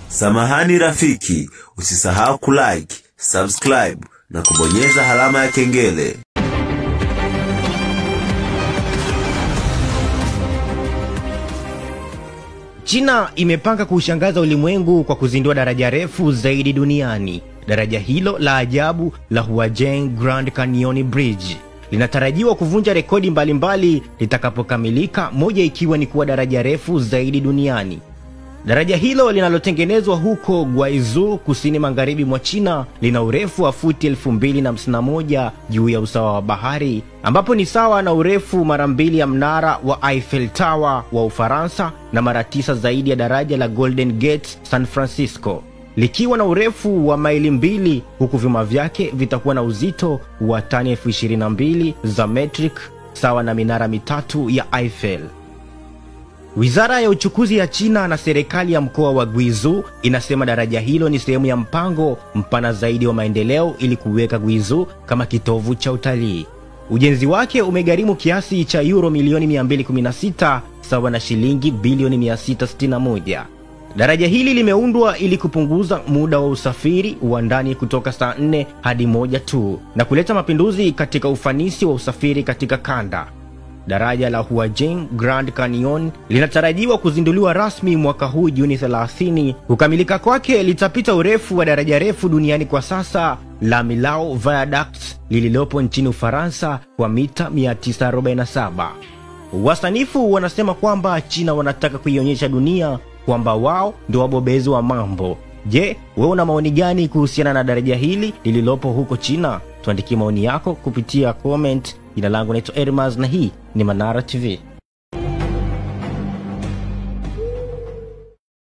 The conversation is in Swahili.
Samahani rafiki, usisahau kulike, subscribe na kubonyeza alama ya kengele. China imepanga kuushangaza ulimwengu kwa kuzindua daraja refu zaidi duniani. Daraja hilo la ajabu la Huajiang Grand Canyon Bridge linatarajiwa kuvunja rekodi mbalimbali litakapokamilika, moja ikiwa ni kuwa daraja refu zaidi duniani. Daraja hilo linalotengenezwa huko Guizhou, kusini magharibi mwa China, lina urefu wa futi 2051 juu ya usawa wa bahari, ambapo ni sawa na urefu mara 2 ya mnara wa Eiffel Tower wa Ufaransa na mara 9 zaidi ya daraja la Golden Gate San Francisco, likiwa na urefu wa maili 2, huku vyuma vyake vitakuwa na uzito wa tani 22,000 za metric, sawa na minara 3 ya Eiffel. Wizara ya uchukuzi ya China na serikali ya mkoa wa Guizhou inasema daraja hilo ni sehemu ya mpango mpana zaidi wa maendeleo ili kuweka Guizhou kama kitovu cha utalii. Ujenzi wake umegharimu kiasi cha euro milioni 216 sawa na shilingi bilioni 661. Daraja hili limeundwa ili kupunguza muda wa usafiri wa ndani kutoka saa 4 hadi 1 tu na kuleta mapinduzi katika ufanisi wa usafiri katika kanda. Daraja la Huajiang Grand Canyon linatarajiwa kuzinduliwa rasmi mwaka huu Juni 30. Kukamilika kwake litapita urefu wa daraja refu duniani kwa sasa la Millau Viaduct lililopo nchini Ufaransa kwa mita 947. Wasanifu wanasema kwamba China wanataka kuionyesha dunia kwamba wao ndio wabobezi wa mambo. Je, wewe una maoni gani kuhusiana na daraja hili lililopo huko China? Tuandikie maoni yako kupitia comment. Jina langu naitwa Ermaz na hii ni Manara TV.